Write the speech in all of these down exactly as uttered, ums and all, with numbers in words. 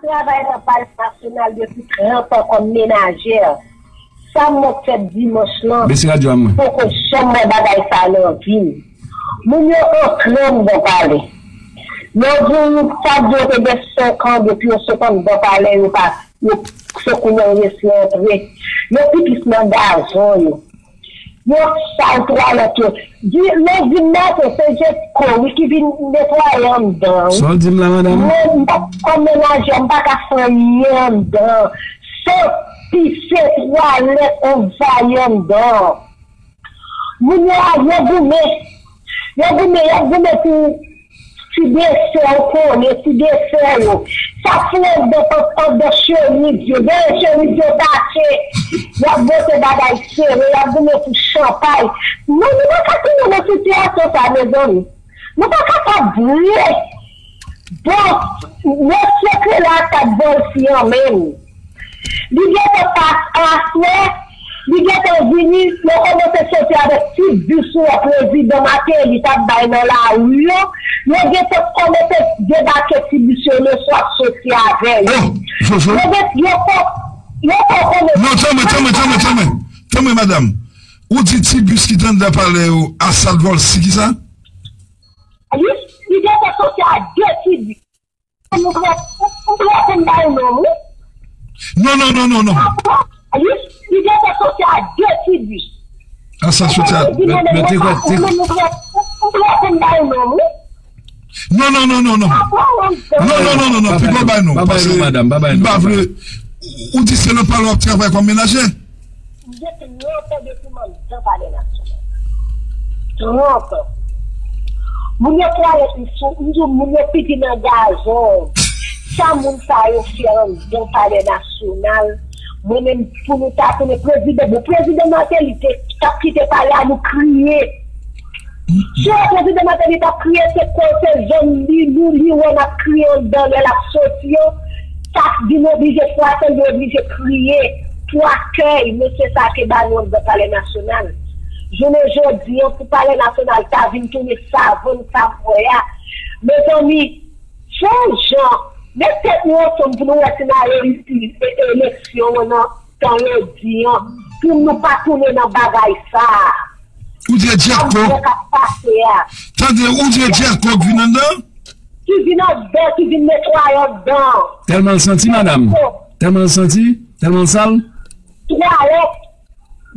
Travay nan Palè Nasyonal depi trant an kòm menajè. Sa m wè k fèt dimanch lan, Bese radyo a mwen. Poko janm wè bagay sa nan vi m. Moun yo antre anndan palè. Yo di w sa di yo te gen senk an depi yo sot anndan palè, yo pa, yo se kounye a yo resi antre. Yo pipis nan gazon yo. Yo sal twalèt yo. Di, lendi maten, se Jetco, wi, ki vin netwaye anndan, wi. Sa w di m la, madanm? Mwen, m pa, kòm menajè, m pa ka fè anyen anndan. Santi, se twalèt anvayi anndan. Moun yo a, yo goumen. Yo goumen, yo goumen pou ti desè, ou konnen, ti desè yo. Sa fou anndan, anndan chemiz yo. Dèyè chemiz yo tache. Y ap bote bagay sere, y ap goumen pou chanpay. Non, nou pa ka tounen nan sitiyasyon sa, mezanmi. Nou pa kapab vre. Bon, mesye Krela ak Kat Vòlsi an menm. Li gentan pas aswè, li gentan vini, yo kòmanse soti avèk ti bis ou wè prezidan Martelly t ap bay nan lari yo, yo gentan kòmanse debake ti bis yo, mesye ap soti avè yo. Oh, Jojo. Yo gen, yo fò, yo fò konnen. Non, tanmen, tanmen, tanmen, tanmen. Tanmen, madanm. Ou di ti bis ki t anndan palè yo, a Kat Vòlsi, ki sa? Li, li gentan soti a de ti bis. M vle, m vle konn bay non, wi. Non, non, non, non, non. Li, li gentan soti a de ti bis. A sa soti a. Mwen, mwen, te kwè, te m vle, m vle konn bay non, wi. Non, non, non, non, non. Non, non, non, non, non, poko bay non. Pa bay non, madanm, pa bay non. M pa vle. Ou di se nan palè w ap travay kòm menajè? M gen trant an depi m anndan Palè Nasyonal. Trant an. Moun yo twalèt m sou, m di w, moun yo pipi nan gazon. Sa moun sa yo fè anndan Palè Nasyonal? Mwen menm, pou nou ta tounen prezidan, bon, prezidan Martelly te, t ap kite palè a, nou kriye. Si yon prezidan Martelly t ap kriye, se kote zòn li, nou, li wè n ap kriye anndan lè l ap soti yo. Sa vin oblije fwape, li oblije kriye pou akèy mesye sa te ba nou anndan Palè Nasyonal. Jounen jodi an, pou Palè Nasyonal ta vin tounen savann sa m wè a. Mezanmi, se yon jan, met tèt nou ansanm pou nou wè si n a reyisi e-, eleksyon an nan tan yo di an, pou nou pa tounen nan bagay sa a. Ou di e Jetco? Sa m wè k ap pase a. Tande, ou di e Jetco k vin anndan? Ki vin anndan, ki vin netwaye anndan. Tèlman l santi, madanm. Tèlman l santi, tèlman l sal. Twalèt.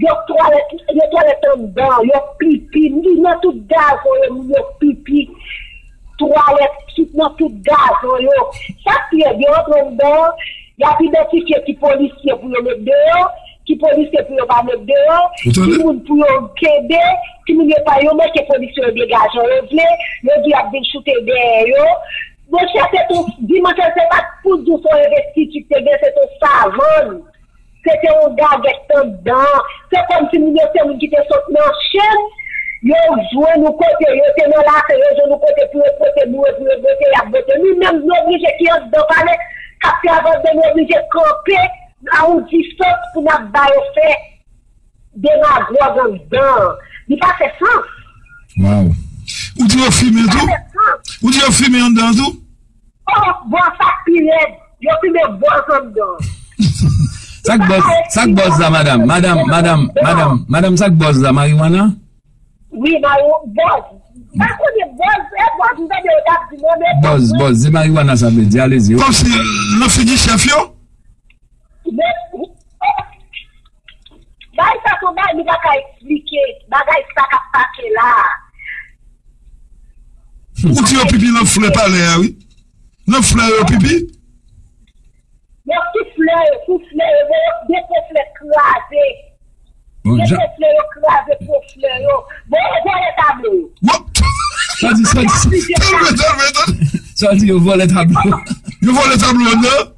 Yo twalèt, yo twalèt anndan, yo pipi. Li nan tout gazon yo, moun yo pipi. Twalèt, tout nan tout gazon yo. Sa k pi ede yo antre anndan, y ap idantifye ki polisye pou yo met deyò, ki polisye pou yo pa met deyò, ki moun pou yo kenbe, ki moun yo pa, yo mete polisye yo degaje jan yo vle, yo di y ap vin choute dèyè yo. Monchè, se t on, dimanch lan, se pa t pou di w se yon envestiti k te gen, se t on savann. Se te yon gagèt anndan. Se kòmsi moun yo se moun ki te sot nan chen. Yo jwenn yon kote, yo te nan lase, yo jwenn yon kote pou yo pote boure, pou yo bote, y ap bote. Nou menm, nou oblije ki anndan palè, k ap travay anndan, nou oblije kanpe a yon distans pou n ap ba yo fè demagòg anndan. Li pa fè sans. Waw. Ou di yo fimen tou? Ou di yo fimen anndan tou? Oh, bwòs sa k pi rèd. Yo fimen bwòs anndan. Sa k bwòs, sa k bwòs la, madanm? Madanm, madanm, madanm, madanm, sa k bwòs la? Mariwana? Wi, mari-, bwòs. Pa konnen bwòs, e bwòs, m tande yo t ap di mwen, men bwòs, bwòs, se mariwana sa vle di, alezi. Kòmsi nan figi chèf yo? Men, oh, bagay sa se yon bagay nou pa ka eksplike. Bagay sa k ap pase la. Ou di yo pipi nan flè palè a, wi. Nan flè yo pipi? Yo tout flè yo, tout flè yo, men yo gen po flè kraze. Bon, gen po flè yo kraze, po flè yo. Bon, yo vòlè tablo yo. Sa di, sa di, sa di. Talman, talman, talman. Sa di, yo vòlè tablo. Yo vòlè tablo anndan?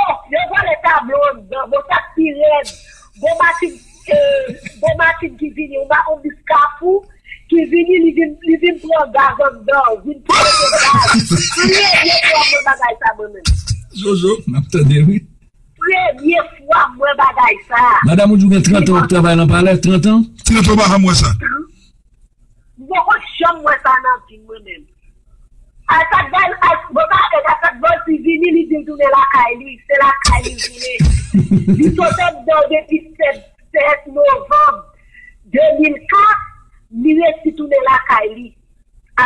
Oh, yo vòlè tablo anndan. Bon, sa k pi rèd. Bon, Matin, eh, bon, Matin ki vini, yon ba-, yon bis Kafou, ki vini, li vin, li vin pran gaz anndan, vin pran gaz. Premye fwa mwen bagay sa mwen menm. Jojo, m ap tande, wi. Premye fwa mwen bagay sa. Madanm, ou di w gen trant an w ap travay nan palè, trant an? Trant an w pa janm wè sa. M poko janm wè sa nan vi m mwen menm. Asad Bal, As, bon, pa avèk Asad Volcy vini, li di l tounen lakay li. Se lakay li tounen. Li sot anndan depi sèt, sèt novanm de mil kat, li resi tounen lakay li.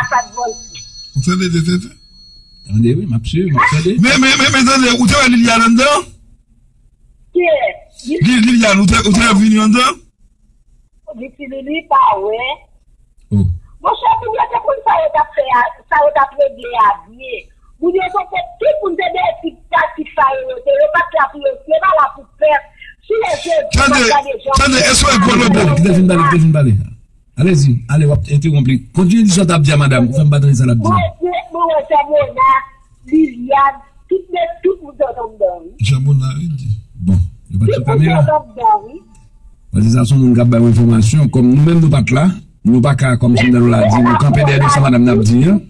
Asad Volcy. Ou tande, tande, tande? Tande, wi, m ap swiv, m ap tande. Men, men, men, men, tande, ou te wè Liliane anndan? Kiyès? Li, Liliane, ou te, ou te wè vini anndan? Li di li, li pa wè. Oh. Monchè, moun yo te konn sa yo t ap fè a, sa yo t ap regle a byen. Moun yo poko, tout moun te dèyè ti pratik sa yo, yo te, yo pa t la pou yo, yo pa la pou pèp. Si lè jodi, tande, m ap gade jan tande, e sou e gwo lobo. Kite l fin pale, kite l fin pale. Alezi, ale, w ap entewonp li. Kontinye di sa w t ap di a madanm, ou fè m pa tande sa l ap di. Mwen, mwen, mwen wè Jean Mona, Liliane, tout, tout moun t anndan, wi. Jean Mona, wi, di. Bon, yo pa t sou kamera. Tout moun t anndan, wi. Paske sa se yon moun k ap bay yon enfòmasyon. Kòm nou menm nou pa t la, nou pa ka, kòm Sandra la di, nou kanpe dèyè de sa madanm nan ap di an.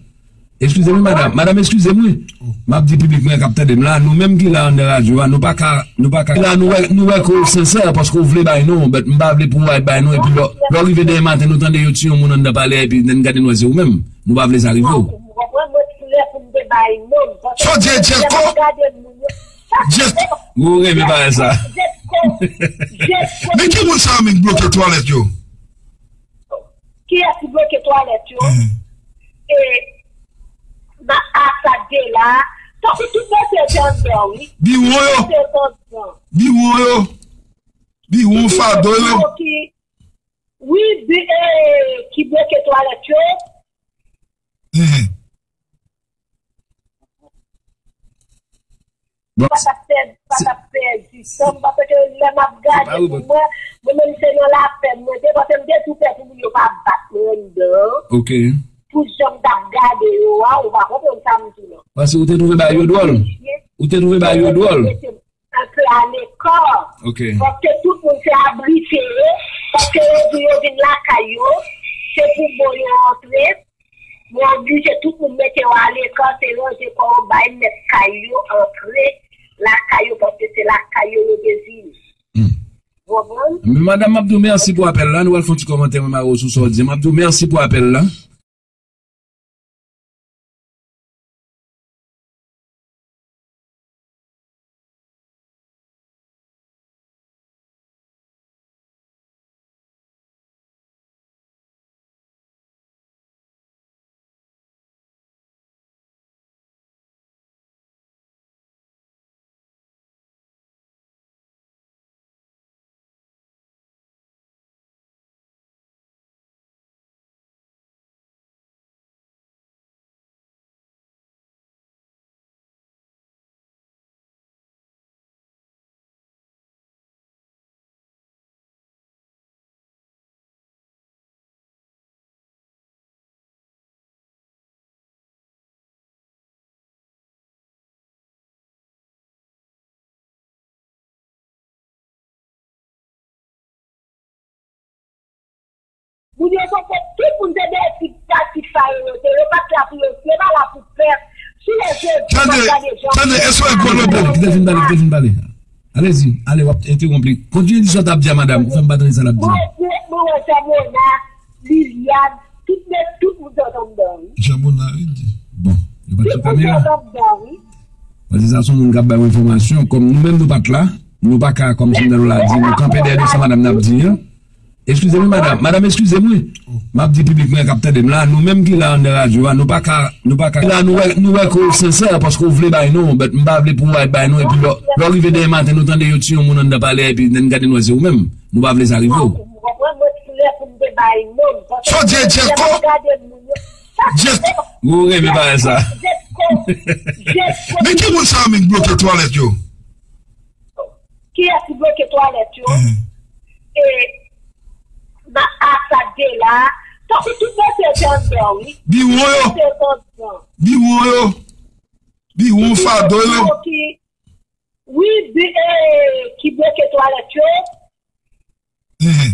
Eskize m, madanm. Madanm, eskize m, wi. M ap di piblik mwen k ap tande m la, nou menm ki la anndan radyo a, nou pa ka, nou pa ka. La, nou wè, nou wè ke w sensè, paske w vle bay non, but m pa vle pou w al bay non, epi lè, lè w rive demen maten, nou tande yo tiye yon moun anndan palè a, epi n gade n wè se ou menm. Nou pa vle sa rive w. Ou konprann, mwen klè pou m te bay non. Sa w di, Djeko? Djeko. Ou renmen bagay sa. Men ki moun sa yo menm k bloke twalèt yo? Kiyès ki bloke twalèt yo? Mhm. E, nan Asad de la, tankou tout mesye yo te anndan, wi. Biwon yo. Mesye yo te anndan. Biwon yo. Biwon fado yo. Ki, wi, bi, e, ki bloke twalèt yo. Mhm. Bon. Pa t ap pèdi, pa t ap pèdi tan, paske lè m ap gade pou mwen, mwen menm se nan lapèn mwen te, paske m te tou pè pou moun yo pa bat mwen anndan. Ok. Pou jan m t ap gade yo a, ou pa konprann sa m di non. Paske ou te twouve bagay yo dwòl. Ou te twouve bagay yo dwòl. Antre alekò. Ok. Paske tout moun se abrite yo, paske yo di yo vin lakay yo, se pou bon yo antre. Mwen oblije tout moun mete yo alekò, se ranje kò yo bay mèt kay yo antre lakay yo, paske se lakay yo yo te vini. Hmm. Ou konprann? Men madanm, m ap di w mèsi pou apèl la. Nou pral fè yon ti kòmantè, mwen, mare w sou sa w di. M ap di w mèsi pou apèl la. Moun yo poko, tout moun te dèyè ti pratik sa yo, yo te, yo pa t la pou yo, yo pa la pou pèp. Si lè jodi, tande, tande, e sou e gwo lobo. Kite l fin pale, kite l fin pale. Alezi, ale, w ap entewonp li. Kontinye di sa w t ap di a madanm, ou fè m pa tande sa l ap di. Mwen, mwen, mwen wè Jean Mona, Liliane, tout, tout moun t anndan, wi. Jean Mona, wi, di. Bon, yo pa t sou kamera. Tout moun t anndan, wi. Paske sa se yon moun k ap bay yon enfòmasyon, kòm nou menm nou pa t la, nou pa ka, kòm Sandra la di, nou kanpe dèyè de sa madanm nan ap di an. Eskize m, madanm. Madanm, eskize m, wi. M ap di piblik mwen k ap tande m la, nou menm ki la anndan radyo a, nou pa ka, nou pa ka. La, nou wè, nou wè ke w sensè, paske w vle bay non, but m pa vle pou w al bay non, epi lè, lè w rive demen maten, nou tande yo tiye yon moun anndan palè, epi n gade n wè se ou menm. Nou pa vle sa rive w. Ou konprann, mwen klè pou m te bay non, paske sa w di, Djeko? Djeko. Ou renmen bagay sa. Djeko. Djeko. Men ki moun sa yo menm k bloke twalèt yo? Kiyès ki bloke twalèt yo? Mhm. E, nan Asad de la, tankou tout mesye yo te anndan, wi. Biwon yo. Mesye yo te anndan. Biwon yo. Biwon fado yo. Ki, wi, bi, e, ki bloke twalèt yo. Mhm.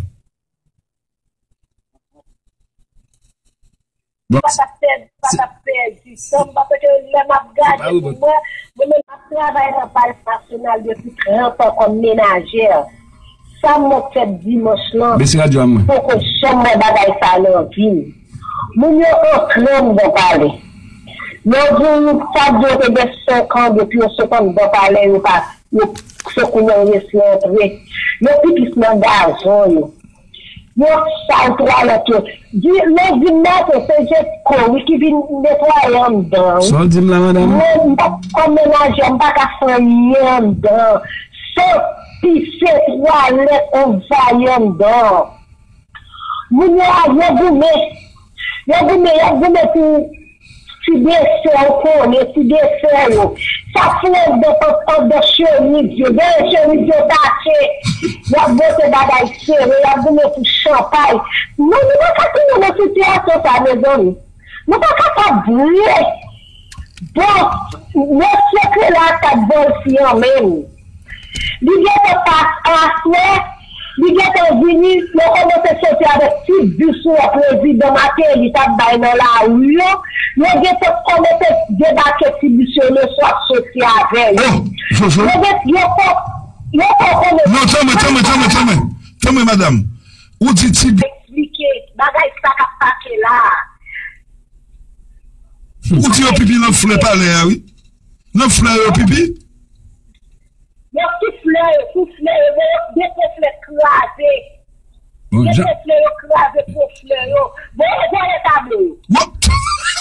Bon. Pa t ap pèdi, pa t ap pèdi tan, paske lè m ap gade pou mwen, mwen menm m ap travay nan Palè Nasyonal depi trant an kòm menajè. Sa m wè k fèt dimanch lan, poko janm wè bagay sa nan vi m. Moun yo antre anndan palè. Yo di sa di yo te gen senk an depi yo sot anndan palè yo pa yo se kounye a yo resi antre. Yo pipis nan gazon yo. Yo sal twalèt yo. Di, lendi maten, se Jetco, wi, ki vin netwaye anndan, wi. Sa w di m la, madanm? Mwen, m pa, kòm menajè, m pa ka fè anyen anndan. Santi se twalèt anvayi anndan. Moun yo a, yo goumen. Yo goumen, yo goumen pou ti desè, ou konnen, ti desè yo. Sa fè anndan, anndan chemiz yo. Dèyè chemiz yo tache. Y ap bote bagay sere, y ap goumen pou chanpay. Non, nou pa ka tounen nan sitiyasyon sa, mezanmi. Nou pa kapab vre. Bon, mesye k rele Asad Volcy an menm, li gentan pa aswè, li gentan vini, yo kòmanse soti avèk ti bis ou wè prezidan Martelly t ap bay nan lari yo, yo gentan kòmanse debake ti bis yo le swa soti avè yo. Oh, Jojo. Yo gen, yo ko, yo ko konnen. Non, tanmen, tanmen, tanmen, tanmen. Tanmen, madanm. Ou di ti bi- Eksplike bagay sa k ap pase la. Ou di yo pipi nan flè palè a, wi. Nan flè yo pipi? Yo tout flè yo, tout flè yo, yo gen po flè kraze. Bon, gen ja- po flè yo kraze, po flè yo. Bon, yo vòlè tablo yo. Bon.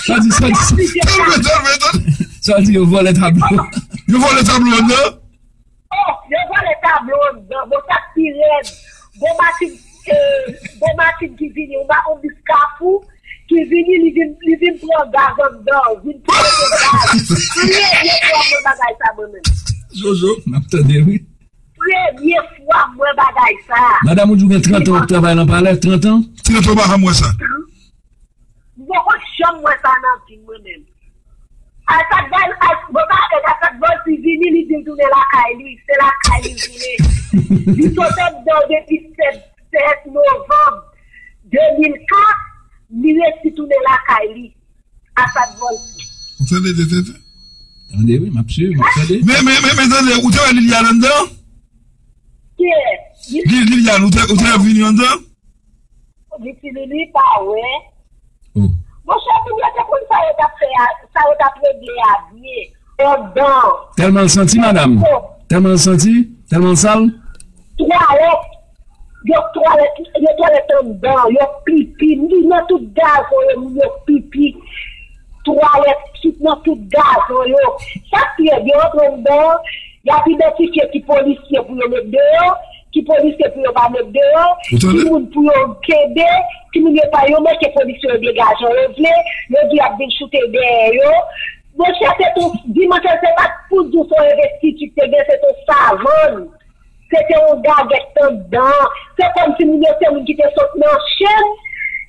Sa di, sa di, tanmen, tanmen, tanmen. Sa di, yo vòlè tablo. Yo vòlè tablo anndan? Oh, yo vòlè tablo anndan. Bon, sa k pi rèd. Bon, Matilde, eh, bon, Matilde ki vini, yon ba-, yon bis Kafou, ki vini, li vin, li vin pran gaz anndan, vin pran gaz. Premye fwa m wè bagay sa, mwen menm. Jojo, m ap tande, wi. Premye fwa m wè bagay sa. Madanm, ou di w gen trant an w ap travay nan palè, trant an? Trant an, w pa janm wè sa. M poko janm wè sa nan vi m, mwen menm. Asad Val-, As-, bon, sa, Asad Volcy vini, li di l tounen lakay li, se lakay li tounen. Li sot anndan depi sèt, sèt novanm de mil kat, li resi tounen lakay li. Asad Volcy. Ou tande, tande, tande? Tande, wi, m ap swiv, m ap tande. Men, men, men, men, tande, ou te wè Liliane anndan? Kiyès? Li-, Liliane, ou te, ou te wè vini anndan? Li ti Lili pa wè. Oh. Monchè, moun yo te konn sa yo t ap fè a, sa yo t ap regle a byen. Anndan. Tèlman l santi, madanm. Oh. Tèlman l santi, tèlman l sal. Twalèt. Yo twalèt, yo twalèt anndan, yo pipi. Li nan tout gazon yo, moun yo pipi. Twalèt, tout nan tout gazon yo. Sa k pi rèd, yo antre anndan, y ap idantifye ki polisye pou yo met deyò, ki polisye pou yo pa met deyò, ki moun pou yo kenbe, ki moun yo pa, yo mete polisye yo degaje jan yo vle, yo di y ap vin choute dèyè yo. Monchè, se t on, dimanch la, se pa t pou di w se yon envestiti ki te gen, se t on savann. Se te yon gagèt anndan. Se kòmsi moun yo se moun ki te sot nan chenn,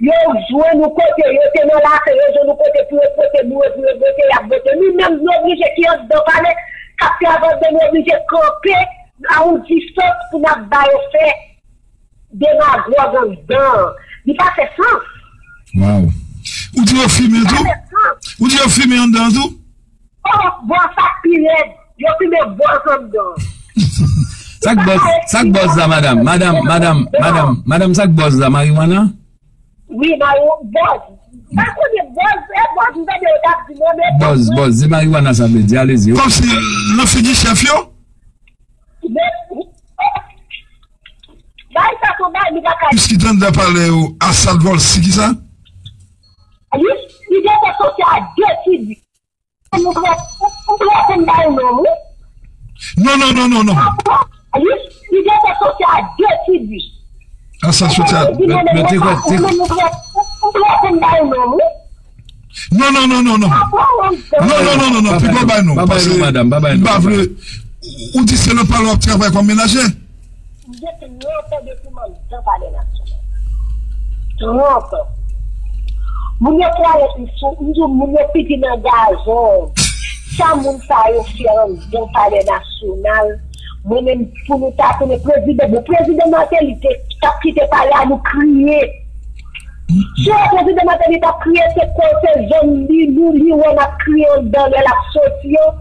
yo jwenn yon kote, yo te nan lafè, yo jwenn yon kote pou yo pote boure, pou yo bote, y ap bote. Nou menm, nou oblije ki anndan palè, k ap travay anndan, nou oblije kanpe, a yon distans pou n ap ba yo fè demagòg anndan. Li pa fè sans. Waw. Ou di yo fimen tou? Li pa fè sans. Ou di yo fimen anndan tou? Oh, bwòs sa pi rèd. Yo fimen bwòs anndan. Sa k bòz, sa k bòz la, madanm? Madanm, madanm, madanm, madanm, sa k bòz la, mariwana? Wi, mari-, bòz. Pa konnen bòz, e bòz, m tande yo t ap di non, men bòz, bòz, se mariwana sa vle di, alezi, wi. Kòmsi nan figi chèf yo? Men, bay sa son bay, li pa ka. Piski tande palè yo, Asad Volcy, ki sa? Li, li gentan soti a de ti bis. M prè, m prè pou m bay non, wi. Non, non, non, non, non. Li, li gentan soti a de ti bis. Asad soti a, men, men, te kwè, te kwè. M prè, m prè pou m bay non, wi. Non, non, non, non, non. Non, non, non, non, non, piga w bay non, paske m pa vle, ou di se nan palè w ap travay kòm menajè. M gen trant an depi m anndan Palè Nasyonal. Trant an. Moun yo twalèt m sou, m di w, moun yo pipi nan gazon. Sa moun sa yo fè anndan Palè Nasyonal? Mwen menm, pou nou ta tounen prezidan, bon, prezidan Martelly te, t ap kite palè a, nou kriye. Si yon prezidan Martelly t ap kriye, se kote zòn li, nou, li wè n ap kriye anndan lè l ap soti an.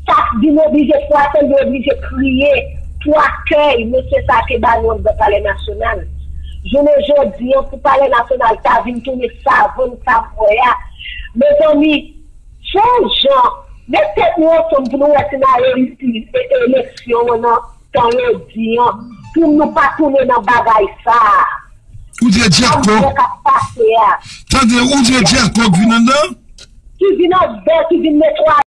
Sa vin oblije frape l, li oblije kriye pou akèy mesye sa te ba nou anndan Palè Nasyonal. Jounen jodi an, pou Palè Nasyonal ta vin tounen savann sa m wè a. Mezanmi, Fè yon jan, met tèt nou ansanm pou nou wè si n a reyisi eleksyon an nan tan yo di an, pou nou pa tounen nan bagay sa a. Ou di Djako. Tande, ou di Djako k vin anndan? Ki vin anndan, ki vin netwaye.